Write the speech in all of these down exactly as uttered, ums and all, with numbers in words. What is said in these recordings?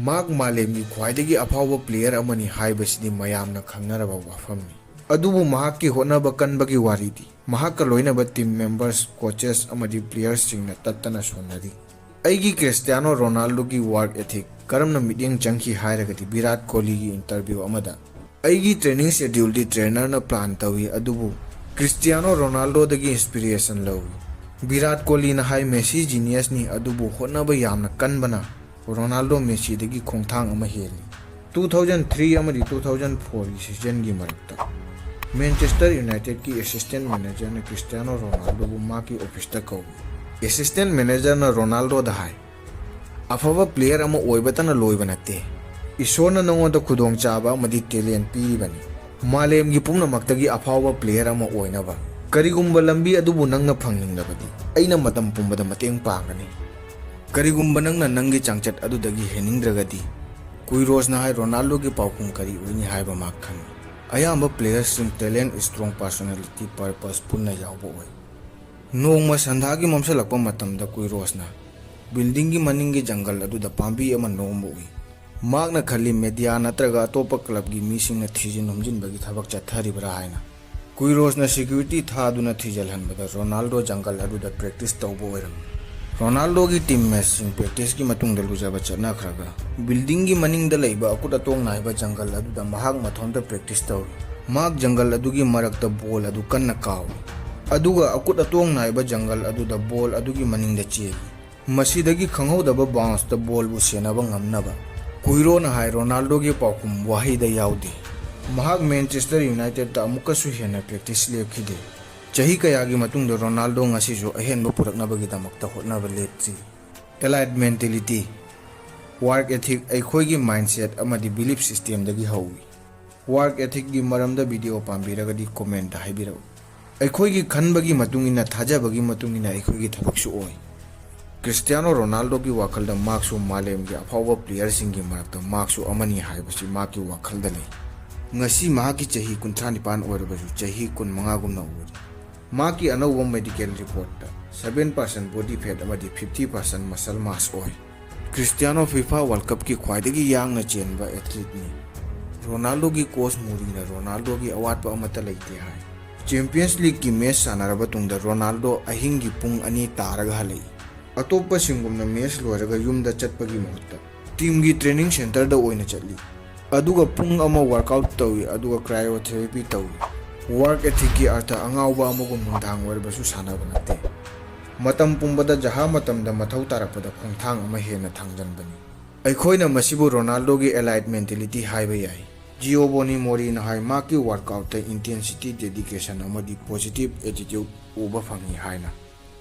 ꯃꯍꯥꯛ ꯃꯥꯂꯦꯝꯒꯤ ꯈ꯭ꯋꯥꯏꯗꯒꯤ ꯑꯐꯥꯎꯕ player ꯑꯃꯅꯤ ꯍꯥꯏꯕꯁꯤꯗꯤ ꯃꯌꯥꯝꯅ ꯈꯪꯅꯔꯕ ꯋꯥꯐꯝꯅꯤ꯫ ꯑꯗꯨꯕꯨ ꯃꯍꯥꯛꯀꯤ ꯍꯣꯠꯅꯕ ꯀꯟꯕꯒꯤ ꯋꯥꯔꯤꯗꯤ ꯃꯍꯥꯛꯀ ꯂꯣꯏꯅꯕ team members, coaches ꯑꯃꯗꯤ playerꯁꯤꯡꯅ ꯇꯠꯇꯅ ꯁꯣꯟꯅꯔꯤ꯫ ꯑꯩꯒꯤ ꯀ꯭ꯔꯤꯁꯇꯤꯌꯥꯅꯣ ꯔꯣꯅꯥꯜꯗꯣꯒꯤ work ethic ꯀꯔꯝꯅ ꯃꯤꯠꯌꯦꯡ ꯆꯪꯈꯤ ꯍꯥꯏꯔꯒꯗꯤ, ꯚꯤꯔꯥꯠ ꯀꯣꯍꯂꯤꯒꯤ interview ꯑꯃꯗ, "ꯑꯩꯒꯤ training scheduleꯗꯤ trainerꯅ plan ꯇꯧꯏ, ꯑꯗꯨꯕꯨ ꯀ꯭ꯔꯤꯁꯇꯤꯌꯥꯅꯣ ꯔꯣꯅꯥꯜꯗꯣꯗꯒꯤ inspiration ꯂꯧꯏ꯫" ꯚꯤꯔꯥꯠ ꯀꯣꯍꯂꯤꯅ ꯍꯥꯏ, "ꯃꯦꯁꯤ geniusꯅꯤ, ꯑꯗꯨꯕꯨ ꯍꯣꯠꯅꯕ ꯌꯥꯝꯅ ꯀꯟꯕꯅ ꯔꯣꯅꯥꯜꯗꯣ ꯃꯦꯁꯤꯗꯒꯤ ꯈꯣꯡꯊꯥꯡ ꯑꯃ ꯍꯦꯜꯂꯤ꯫" Two thousand three ꯑꯃꯗꯤ two thousand fourꯒꯤ seasonꯒꯤ ꯃꯔꯛꯇ Manchester Unitedꯀꯤ assistant managerꯅ ꯀ꯭ꯔꯤꯁꯇꯤꯌꯥꯅꯣ ꯔꯣꯅꯥꯜꯗꯣꯕꯨ ꯃꯍꯥꯛꯀꯤ officeꯇ ꯀꯧꯏ꯫ Assistant managerꯅ ꯔꯣꯅꯥꯜꯗꯣꯗ ꯍꯥꯏ, "ꯑꯐꯕ player ꯑꯃ ꯑꯣꯏꯕꯇꯅ ꯂꯣꯏꯕ ꯅꯠꯇꯦ꯫ ꯏꯁꯣꯔꯅ ꯅꯉꯣꯟꯗ ꯈꯨꯗꯣꯡꯆꯥꯕ ꯑꯃꯗꯤ talent ꯄꯤꯔꯤꯕꯅꯤ꯫ ꯃꯥꯂꯦꯝꯒꯤ ꯄꯨꯝꯅꯃꯛꯇꯒꯤ ꯑꯐꯥꯎꯕ player ꯑꯃ ꯑꯣꯏꯅꯕ ꯀꯔꯤꯒꯨꯝꯕ ꯂꯝꯕꯤ ꯑꯗꯨꯕꯨ ꯅꯪꯅ ꯐꯪꯅꯤꯡꯂꯕꯗꯤ, ꯑꯩꯅ ꯃꯇꯝ ꯄꯨꯝꯕꯗ ꯃꯇꯦꯡ ꯄꯥꯡꯒꯅꯤ꯫ ꯀꯔꯤꯒꯨꯝꯕ ꯅꯪꯅ ꯅꯪꯒꯤ ꯆꯥꯡꯆꯠ ꯑꯗꯨꯗꯒꯤ ꯍꯦꯟꯅꯤꯡꯗ꯭ꯔꯒꯗꯤ꯫" ꯀꯨꯏꯔꯣꯁꯅ ꯍꯥꯏ, ꯔꯣꯅꯥꯜꯗꯣꯒꯤ ꯄꯥꯎꯈꯨꯝ ꯀꯔꯤ ꯑꯣꯏꯅꯤ ꯍꯥꯏꯕ ꯃꯍꯥꯛ ꯈꯪꯏ꯫ ꯑꯌꯥꯝꯕ playerꯁꯤꯡ talent, strong personality, purpose ꯄꯨꯟꯅ ꯌꯥꯎꯕ ꯑꯣꯏ꯫ ꯅꯣꯡꯃ ꯁꯟꯙꯥꯒꯤ ꯃꯝꯁꯤꯜꯂꯛꯄ ꯃꯇꯝꯗ ꯀꯨꯏꯔꯣꯁꯅ buildingꯒꯤ ꯃꯅꯤꯡꯒꯤ ꯖꯪꯒꯜ ꯑꯗꯨꯗ ꯄꯥꯝꯕꯤ ꯑꯃ ꯅꯣꯝꯕ ꯎꯏ꯫ ꯃꯍꯥꯛꯅ ꯈꯜꯂꯤ, media ꯅꯠꯇ꯭ꯔꯒ ꯑꯇꯣꯞꯄ clubꯀꯤ ꯃꯤꯁꯤꯡꯅ ꯊꯤꯖꯤꯟ ꯍꯨꯝꯖꯤꯟꯕꯒꯤ ꯊꯕꯛ ꯆꯠꯊꯔꯤꯕ꯭ꯔꯥ ꯍꯥꯏꯅ꯫ ꯀꯨꯏꯔꯣꯁꯅ security ꯊꯥꯗꯨꯅ ꯊꯤꯖꯤꯜꯍꯟꯕꯗ ꯔꯣꯅꯥꯜꯗꯣ ꯖꯪꯒꯜ ꯑꯗꯨꯗ practice ꯇꯧꯕ ꯑꯣꯏꯔꯝꯃꯤ꯫ ꯔꯣꯅꯥꯜꯗꯣꯒꯤ teammateꯁꯤꯡ practiceꯀꯤ ꯃꯇꯨꯡꯗ ꯂꯨꯖꯕ ꯆꯠꯅꯈ꯭ꯔꯒ, buildingꯒꯤ ꯃꯅꯤꯡꯗ ꯂꯩꯕ ꯑꯀꯨꯠ ꯑꯇꯣꯡ ꯅꯥꯏꯕ ꯖꯪꯒꯜ ꯑꯗꯨꯗ ꯃꯍꯥꯛ ꯃꯊꯣꯝꯇ practice ꯇꯧꯔꯤ꯫ ꯃꯍꯥꯛ ꯖꯪꯒꯜ ꯑꯗꯨꯒꯤ ꯃꯔꯛꯇ ball ꯑꯗꯨ ꯀꯟꯅ ꯀꯥꯎꯏ, ꯑꯗꯨꯒ ꯑꯀꯨꯠ ꯑꯇꯣꯡ ꯅꯥꯏꯕ ꯖꯪꯒꯜ ꯑꯗꯨꯗ ball ꯑꯗꯨꯒꯤ ꯃꯅꯤꯡꯗ ꯆꯦꯜꯂꯤ꯫ ꯃꯁꯤꯗꯒꯤ ꯈꯪꯍꯧꯗꯕ bounceꯇ ballꯕꯨ ꯁꯦꯟꯅꯕ ꯉꯝꯅꯕ꯫ ꯀꯨꯏꯔꯣꯅ ꯍꯥꯏ, ꯔꯣꯅꯥꯜꯗꯣꯒꯤ ꯄꯥꯎꯈꯨꯝ ꯋꯥꯍꯩꯗ ꯌꯥꯎꯗꯦ꯫ ꯃꯍꯥꯛ Manchester Unitedꯇ ꯑꯃꯨꯛꯀꯁꯨ ꯍꯦꯟꯅ practice ꯂꯦꯞꯈꯤꯗꯦ꯫ ꯆꯍꯤ ꯀꯌꯥꯒꯤ ꯃꯇꯨꯡꯗ ꯔꯣꯅꯥꯜꯗꯣ ꯉꯁꯤꯁꯨ ꯑꯍꯦꯟꯕ ꯄꯨꯔꯛꯅꯕꯒꯤꯗꯃꯛꯇ ꯍꯣꯠꯅꯕ ꯂꯦꯞꯇ꯭ꯔꯤ꯫ Elite mentality, work ethic ꯑꯩꯈꯣꯏꯒꯤ mindset ꯑꯃꯗꯤ belief systemꯗꯒꯤ ꯍꯧꯏ꯫ Work ethicꯀꯤ ꯃꯔꯝꯗ video ꯄꯥꯝꯕꯤꯔꯒꯗꯤ commentꯇ ꯍꯥꯏꯕꯤꯔꯛꯎ꯫ ꯑꯩꯈꯣꯏꯒꯤ ꯈꯟꯕꯒꯤ ꯃꯇꯨꯡ ꯏꯟꯅ, ꯊꯥꯖꯕꯒꯤ ꯃꯇꯨꯡ ꯏꯟꯅ ꯑꯩꯈꯣꯏꯒꯤ ꯊꯕꯛꯁꯨ ꯑꯣꯏ꯫ ꯀ꯭ꯔꯤꯁꯇꯤꯌꯥꯅꯣ ꯔꯣꯅꯥꯜꯗꯣꯒꯤ ꯋꯥꯈꯜꯗ ꯃꯍꯥꯛꯁꯨ ꯃꯥꯂꯦꯝꯒꯤ ꯑꯐꯥꯎꯕ playerꯁꯤꯡꯒꯤ ꯃꯔꯛꯇ ꯃꯍꯥꯛꯁꯨ ꯑꯃꯅꯤ ꯍꯥꯏꯕꯁꯤ ꯃꯍꯥꯛꯀꯤ ꯋꯥꯈꯜꯗ ꯂꯩ꯫ ꯉꯁꯤ ꯃꯍꯥꯛꯀꯤ ꯆꯍꯤ ꯀꯨꯟꯊ꯭ꯔꯥ ꯅꯤꯄꯥꯟ ꯑꯣꯏꯔꯕꯁꯨ ꯆꯍꯤ ꯀꯨꯟꯃꯉꯥꯒꯨꯝꯅ ꯎꯔꯤ꯫ ꯃꯍꯥꯛꯀꯤ ꯑꯅꯧꯕ medical reportꯇ seven percent body fat ꯑꯃꯗꯤ fifty percent muscle mass ꯑꯣꯏ꯫ ꯈ꯭ꯔꯤꯁꯇꯤꯌꯥꯅꯣ ꯐꯤꯐꯥ ꯋꯥꯔꯜ ꯀꯞꯀꯤ ꯈ꯭ꯋꯥꯏꯗꯒꯤ ꯌꯥꯡꯅ ꯆꯦꯟꯕ ꯑꯦꯊꯂꯤꯠꯅꯤ꯫ ꯔꯣꯅꯥꯜꯗꯣꯒꯤ ꯀꯣꯆ ꯃꯨꯔꯤꯅ ꯔꯣꯅꯥꯜꯗꯣꯒꯤ ꯑꯋꯥꯠꯄ ꯑꯃꯠꯇ ꯂꯩꯇꯦ ꯍꯥꯏ꯫ ꯆꯦꯝꯄꯤꯌꯟꯁ ꯂꯤꯒꯀꯤ ꯃꯦꯆ ꯁꯥꯟꯅꯔꯕ ꯇꯨꯡꯗ ꯔꯣꯅꯥꯜꯗꯣ ꯑꯍꯤꯡꯒꯤ ꯄꯨꯡ ꯑꯅꯤ ꯇꯥꯔꯒ ꯍꯜꯂꯛꯏ꯫ ꯑꯇꯣꯞꯄꯁꯤꯡꯒꯨꯝꯅ ꯃꯦꯆ ꯂꯣꯏꯔꯒ ꯌꯨꯝꯗ ꯆꯠꯄꯒꯤ ꯃꯍꯨꯠꯇ ꯇꯤꯝꯒꯤ ꯇ꯭ꯔꯦꯅꯤꯡ ꯁꯦꯟꯇꯔꯗ ꯑꯣꯏꯅ ꯆꯠꯂꯤ꯫ ꯑꯗꯨꯒ ꯄꯨꯡ ꯑꯃ ꯋꯥꯔꯛꯑꯥꯎꯠ ꯇꯧꯏ, ꯑꯗꯨꯒ ꯀ꯭ꯔꯥꯏꯑꯣꯊꯦꯔꯥꯄꯤ ꯇꯧꯏ꯫ ꯋꯥꯔꯛ ꯑꯦꯊꯤꯛꯀꯤ ꯑꯔꯊ ꯑꯉꯥꯎꯕ ꯑꯃꯒꯨꯝ ꯅꯨꯡꯗꯥꯡ ꯑꯣꯏꯔꯕꯁꯨ ꯁꯥꯟꯅꯕ ꯅꯠꯇꯦ꯫ ꯃꯇꯝ ꯄꯨꯝꯕꯗ ꯖꯍꯥ ꯃꯇꯝꯗ ꯃꯊꯧ ꯇꯥꯔꯛꯄꯗ ꯈꯣꯡꯊꯥꯡ ꯑꯃ ꯍꯦꯟꯅ ꯊꯥꯡꯖꯟꯕꯅꯤ꯫ ꯑꯩꯈꯣꯏꯅ ꯃꯁꯤꯕꯨ ꯔꯣꯅꯥꯜꯗꯣꯒꯤ ꯑꯦꯂꯥꯏꯠ ꯃꯦꯟꯇꯦꯂꯤꯇꯤ ꯍꯥꯏꯕ ꯌꯥꯏ꯫ ꯖꯤꯑꯣꯕꯣꯅꯤ ꯃꯣꯔꯤꯅ ꯍꯥꯏ, ꯃꯍꯥꯛꯀꯤ ꯋꯥꯔꯛꯑꯥꯎꯠꯇ ꯏꯟꯇꯦꯟꯁꯤꯇꯤ, ꯗꯦꯗꯤꯀꯦꯁꯟ ꯑꯃꯗꯤ ꯄꯣꯖꯤꯇꯤꯚ ꯑꯦꯇꯤꯇ꯭ꯌꯨꯗ ꯎꯕ ꯐꯪꯏ ꯍꯥꯏꯅ꯫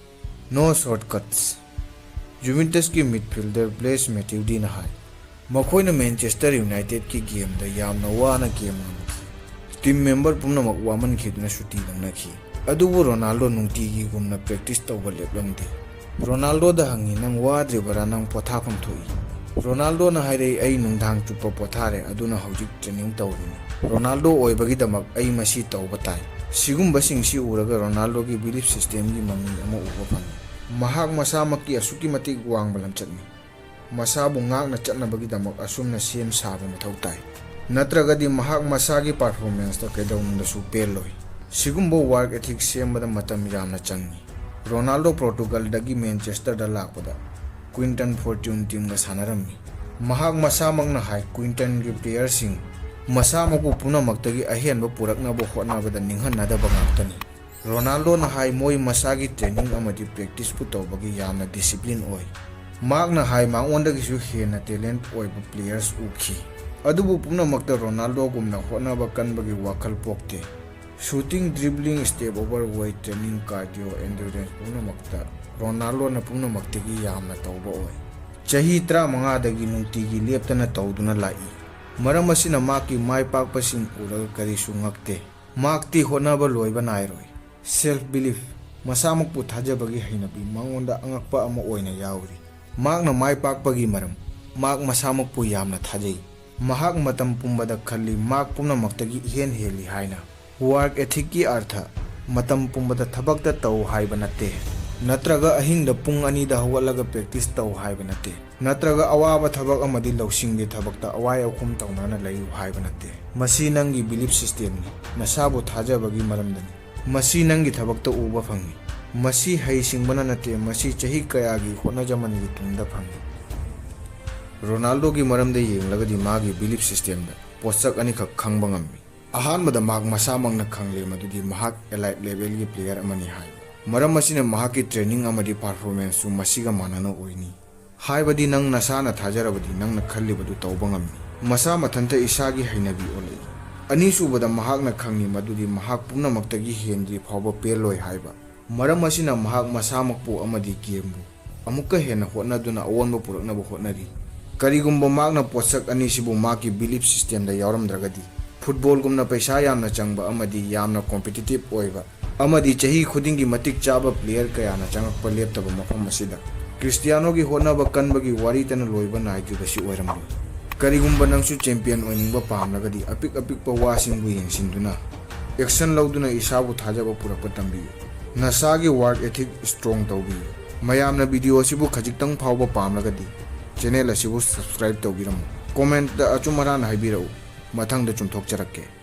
No shortcuts꯫ ꯖꯨꯚꯦꯟꯇꯁꯀꯤ ꯃꯤꯗꯐꯤꯜꯗꯔ ꯕ꯭ꯂꯦꯁ ꯃꯦꯇ꯭ꯌꯨꯗꯤꯅ ꯍꯥꯏ, ꯃꯈꯣꯏꯅ ꯃꯦꯟꯆꯦꯁꯇꯔ ꯌꯨꯅꯥꯏꯇꯦꯗꯀꯤ ꯒꯦꯝꯗ ꯌꯥꯝꯅ ꯋꯥꯅ ꯒꯦꯝ ꯉꯝꯈꯤ꯫ ꯇꯤꯝ ꯃꯦꯝꯕꯔ ꯄꯨꯝꯅꯃꯛ ꯋꯥꯃꯟꯈꯤꯗꯨꯅ ꯁꯨꯇꯤ ꯂꯧꯅꯈꯤ꯫ ꯑꯗꯨꯕꯨ ꯔꯣꯅꯥꯜꯗꯣ ꯅꯨꯡꯇꯤꯒꯤꯒꯨꯝꯅ ꯄ꯭ꯔꯦꯛꯇꯤꯁ ꯇꯧꯕ ꯂꯦꯞꯂꯝꯗꯦ꯫ ꯔꯣꯅꯥꯜꯗꯣꯗ ꯍꯪꯉꯤ, "ꯅꯪ ꯋꯥꯗ꯭ꯔꯤꯕꯔꯥ? ꯅꯪ ꯄꯣꯊꯥꯐꯝ ꯊꯣꯛꯏ?" ꯔꯣꯅꯥꯜꯗꯣꯅ ꯍꯥꯏꯔꯛꯏ, "ꯑꯩ ꯅꯨꯡꯗꯥꯡ ꯆꯨꯞꯄ ꯄꯣꯊꯥꯔꯦ, ꯑꯗꯨꯅ ꯍꯧꯖꯤꯛ ꯇ꯭ꯔꯦꯅꯤꯡ ꯇꯧꯔꯤꯅꯤ꯫ ꯔꯣꯅꯥꯜꯗꯣ ꯑꯣꯏꯕꯒꯤꯗꯃꯛ ꯑꯩ ꯃꯁꯤ ꯇꯧꯕ ꯇꯥꯏ꯫" ꯁꯤꯒꯨꯝꯕꯁꯤꯡꯁꯤ ꯎꯔꯒ ꯔꯣꯅꯥꯜꯗꯣꯒꯤ ꯕꯤꯂꯤꯐ ꯁꯤꯁꯇꯦꯝꯒꯤ ꯃꯃꯤ ꯑꯃ ꯎꯕ ꯐꯪꯏ꯫ ꯃꯍꯥꯛ ꯃꯁꯥꯃꯛꯀꯤ ꯑꯁꯨꯛꯀꯤ ꯃꯇꯤꯛ ꯋꯥꯡꯕ ꯂꯝꯆꯠꯅꯤ꯫ ꯃꯁꯥꯕꯨ ꯉꯥꯛꯅ ꯆꯠꯅꯕꯒꯤꯗꯃꯛ ꯑꯁꯨꯝꯅ ꯁꯦꯝ ꯁꯥꯕ ꯃꯊꯧ ꯇꯥꯏ꯫ ꯅꯠꯇ꯭ꯔꯒꯗꯤ ꯃꯍꯥꯛ ꯃꯁꯥꯒꯤ ꯄꯔꯐꯣꯔꯃꯦꯟꯁꯇ ꯀꯩꯗꯧꯅꯨꯡꯗꯁꯨ ꯄꯦꯜꯂꯣꯏ꯫ ꯁꯤꯒꯨꯝꯕ ꯋꯥꯔꯛ ꯑꯦꯊꯤꯛꯁ ꯁꯦꯝꯕꯗ ꯃꯇꯝ ꯌꯥꯝꯅ ꯆꯪꯏ꯫ ꯔꯣꯅꯥꯜꯗꯣ ꯄꯣꯔꯇꯨꯒꯜꯗꯒꯤ ꯃꯦꯟꯆꯦꯁꯇꯔꯗ ꯂꯥꯛꯄꯗ ꯀ꯭ꯋꯤꯟꯇꯟ ꯐꯣꯔꯇ꯭ꯌꯨꯟ ꯇꯤꯝꯒ ꯁꯥꯟꯅꯔꯝꯃꯤ꯫ ꯃꯍꯥꯛ ꯃꯁꯥꯃꯛꯅ ꯍꯥꯏ, ꯀ꯭ꯋꯤꯟꯇꯟꯒꯤ ꯄ꯭ꯂꯦꯌꯔꯁꯤꯡ ꯃꯁꯥꯃꯛꯄꯨ ꯄꯨꯝꯅꯃꯛꯇꯒꯤ ꯑꯍꯦꯟꯕ ꯄꯨꯔꯛꯅꯕ ꯍꯣꯠꯅꯕꯗ ꯅꯤꯡꯍꯟꯅꯗꯕ ꯉꯥꯛꯇꯅꯤ꯫ ꯔꯣꯅꯥꯜꯗꯣꯅ ꯍꯥꯏ, ꯃꯣꯏ ꯃꯁꯥꯒꯤ ꯇ꯭ꯔꯦꯅꯤꯡ ꯑꯃꯗꯤ ꯄ꯭ꯔꯦꯛꯇꯤꯁꯄꯨ ꯇꯧꯕꯒꯤ ꯌꯥꯝꯅ ꯗꯤꯁꯤꯄ꯭ꯂꯤꯟ ꯑꯣꯏ꯫ ꯃꯍꯥꯛꯅ ꯍꯥꯏ, ꯃꯉꯣꯟꯗꯒꯤꯁꯨ ꯍꯦꯟꯅ ꯇꯦꯂꯦꯟꯠ ꯑꯣꯏꯕ ꯄ꯭ꯂꯦꯌꯔꯁ ꯎꯈꯤ꯫ ꯑꯗꯨꯕꯨ ꯄꯨꯝꯅꯃꯛꯇ ꯔꯣꯅꯥꯜꯗꯣꯒꯨꯝꯅ ꯍꯣꯠꯅꯕ ꯀꯟꯕꯒꯤ ꯋꯥꯈꯜ ꯄꯣꯛꯇꯦ꯫ Shooting, dribbling, step over, weight training, cardio, endurance ꯄꯨꯝꯅꯃꯛꯇ ꯔꯣꯅꯥꯜꯗꯣꯅ ꯄꯨꯝꯅꯃꯛꯇꯒꯤ ꯌꯥꯝꯅ ꯇꯧꯕ ꯑꯣꯏ꯫ ꯆꯍꯤ ꯇꯔꯥꯃꯉꯥꯗꯒꯤ ꯅꯨꯡꯇꯤꯒꯤ ꯂꯦꯞꯇꯅ ꯇꯧꯗꯨꯅ ꯂꯥꯛꯏ꯫ ꯃꯔꯝ ꯑꯁꯤꯅ ꯃꯍꯥꯛꯀꯤ ꯃꯥꯏ ꯄꯥꯛꯄꯁꯤꯡ ꯎꯔꯒ ꯀꯔꯤꯁꯨ ꯉꯛꯇꯦ꯫ ꯃꯍꯥꯛꯇꯤ ꯍꯣꯠꯅꯕ ꯂꯣꯏꯕ ꯅꯥꯏꯔꯣꯏ꯫ ꯁꯦꯜꯐ ꯕꯤꯂꯤꯐ, ꯃꯁꯥꯃꯛꯄꯨ ꯊꯥꯖꯕꯒꯤ ꯍꯩꯅꯕꯤ ꯃꯉꯣꯟꯗ ꯑꯉꯛꯄ ꯑꯃ ꯑꯣꯏꯅ ꯌꯥꯎꯔꯤ꯫ ꯃꯍꯥꯛꯅ ꯃꯥꯏ ꯄꯥꯛꯄꯒꯤ ꯃꯔꯝ, ꯃꯍꯥꯛ ꯃꯁꯥꯃꯛꯄꯨ ꯌꯥꯝꯅ ꯊꯥꯖꯩ꯫ ꯃꯍꯥꯛ ꯃꯇꯝ ꯄꯨꯝꯕꯗ ꯈꯜꯂꯤ, ꯃꯍꯥꯛ ꯄꯨꯝꯅꯃꯛꯇꯒꯤ ꯏꯍꯦꯟ ꯍꯦꯜꯂꯤ ꯍꯥꯏꯅ꯫ ꯋꯥꯔꯛ ꯑꯦꯊꯤꯛꯀꯤ ꯑꯔꯊ ꯃꯇꯝ ꯄꯨꯝꯕꯗ ꯊꯕꯛꯇ ꯇꯧ ꯍꯥꯏꯕ ꯅꯠꯇꯦ꯫ ꯅꯠꯇ꯭ꯔꯒ ꯑꯍꯤꯡꯗ ꯄꯨꯡ ꯑꯅꯤꯗ ꯍꯧꯒꯠꯂꯒ practice ꯇꯧ ꯍꯥꯏꯕ ꯅꯠꯇꯦ꯫ ꯅꯠꯇ꯭ꯔꯒ ꯑꯋꯥꯕ ꯊꯕꯛ ꯑꯃꯗꯤ ꯂꯧꯁꯤꯡꯒꯤ ꯊꯕꯛꯇ ꯑꯋꯥꯏ ꯑꯈꯨꯝ ꯇꯧꯅꯅ ꯂꯩꯌꯨ ꯍꯥꯏꯕ ꯅꯠꯇꯦ꯫ ꯃꯁꯤ ꯅꯪꯒꯤ belief systemꯅꯤ, ꯅꯁꯥꯕꯨ ꯊꯥꯖꯕꯒꯤ ꯃꯔꯝꯗꯅꯤ꯫ ꯃꯁꯤ ꯅꯪꯒꯤ ꯊꯕꯛꯇ ꯎꯕ ꯐꯪꯏ꯫ ꯃꯁꯤ ꯍꯩꯁꯤꯡꯕꯅ ꯅꯠꯇꯦ, ꯃꯁꯤ ꯆꯍꯤ ꯀꯌꯥꯒꯤ ꯍꯣꯠꯅꯖꯃꯟꯒꯤ ꯇꯨꯡꯗ ꯐꯪꯏ꯫ ꯔꯣꯅꯥꯜꯗꯣꯒꯤ ꯃꯔꯝꯗ ꯌꯦꯡꯂꯒꯗꯤ ꯃꯥꯒꯤ belief systemꯗ ꯄꯣꯠꯁꯛ ꯑꯅꯤꯈꯛ ꯈꯪꯕ ꯉꯝꯃꯤ꯫ ꯑꯍꯥꯟꯕꯗ ꯃꯍꯥꯛ ꯃꯁꯥꯃꯛꯅ ꯈꯪꯂꯦ ꯃꯗꯨꯗꯤ ꯃꯍꯥꯛ elite levelꯒꯤ player ꯑꯃꯅꯤ ꯍꯥꯏꯕ꯫ ꯃꯔꯝ ꯑꯁꯤꯅ ꯃꯍꯥꯛꯀꯤ training ꯑꯃꯗꯤ performanceꯁꯨ ꯃꯁꯤꯒ ꯃꯥꯟꯅꯅ ꯑꯣꯏꯅꯤ꯫ ꯍꯥꯏꯕꯗꯤ ꯅꯪ ꯅꯁꯥꯅ ꯊꯥꯖꯔꯕꯗꯤ ꯅꯪꯅ ꯈꯜꯂꯤꯕꯗꯨ ꯇꯧꯕ ꯉꯝꯃꯤ꯫ ꯃꯁꯥ ꯃꯊꯟꯇ ꯏꯁꯥꯒꯤ ꯍꯩꯅꯕꯤ ꯑꯣꯜꯂꯛꯏ꯫ ꯑꯅꯤꯁꯨꯕꯗ ꯃꯍꯥꯛꯅ ꯈꯪꯏ ꯃꯗꯨꯗꯤ ꯃꯍꯥꯛ ꯄꯨꯝꯅꯃꯛꯇꯒꯤ ꯍꯦꯟꯗ꯭ꯔꯤ ꯐꯥꯎꯕ ꯄꯦꯜꯂꯣꯏ ꯍꯥꯏꯕ꯫ ꯃꯔꯝ ꯑꯁꯤꯅ ꯃꯍꯥꯛ ꯃꯁꯥꯃꯛꯄꯨ ꯑꯃꯗꯤ gameꯕꯨ ꯑꯃꯨꯛꯀ ꯍꯦꯟꯅ ꯍꯣꯠꯅꯗꯨꯅ ꯑꯑꯣꯟꯕ ꯄꯨꯔꯛꯅꯕ ꯍꯣꯠꯅꯔꯤ꯫ ꯀꯔꯤꯒꯨꯝꯕ ꯃꯍꯥꯛꯅ ꯄꯣꯠꯁꯛ ꯑꯅꯤꯁꯤꯕꯨ ꯃꯍꯥꯛꯀꯤ belief systemꯗ ꯌꯥꯎꯔꯝꯗ꯭ꯔꯒꯗꯤ, footballꯒꯨꯝꯅ ꯄꯩꯁꯥ ꯌꯥꯝꯅ ꯆꯪꯕ ꯑꯃꯗꯤ ꯌꯥꯝꯅ competitive ꯑꯣꯏꯕ ꯑꯃꯗꯤ ꯆꯍꯤ ꯈꯨꯗꯤꯡꯒꯤ ꯃꯇꯤꯛ ꯆꯥꯕ player ꯀꯌꯥꯅ ꯆꯪꯉꯛꯄ ꯂꯦꯞꯇꯕ ꯃꯐꯝ ꯑꯁꯤꯗ, ꯀ꯭ꯔꯤꯁꯇꯤꯌꯥꯅꯣꯒꯤ ꯍꯣꯠꯅꯕ ꯀꯟꯕꯒꯤ ꯋꯥꯔꯤꯇꯅ ꯂꯣꯏꯕ ꯅꯥꯏꯗ꯭ꯔꯤꯕꯁꯤ ꯑꯣꯏꯔꯝꯂꯣꯏ꯫ ꯀꯔꯤꯒꯨꯝꯕ ꯅꯪꯁꯨ champion ꯑꯣꯏꯅꯤꯡꯕ ꯄꯥꯝꯂꯒꯗꯤ, ꯑꯄꯤꯛ ꯑꯄꯤꯛꯄ ꯋꯥꯁꯤꯡꯕꯨ ꯌꯦꯡꯁꯤꯟꯗꯨꯅ action ꯂꯧꯗꯨꯅ ꯏꯁꯥꯕꯨ ꯊꯥꯖꯕ ꯄꯨꯔꯛꯄ ꯇꯝꯕꯤꯌꯨ꯫ ꯅꯁꯥꯒꯤ work ethic strong ꯇꯧꯕꯤꯌꯨ꯫ ꯃꯌꯥꯝꯅ video ꯑꯁꯤꯕꯨ ꯈꯖꯤꯛꯇꯪ ꯐꯥꯎꯕ ꯄꯥꯝꯂꯒꯗꯤ, channel ꯑꯁꯤꯕꯨ subscribe ꯇꯧꯕꯤꯔꯝꯃꯨ꯫ Commentꯇ ꯑꯆꯨꯝ ꯑꯔꯥꯟ ꯍꯥꯏꯕꯤꯔꯛꯎ, ꯃꯊꯪꯗ ꯆꯨꯝꯊꯣꯛꯆꯔꯛꯀꯦ꯫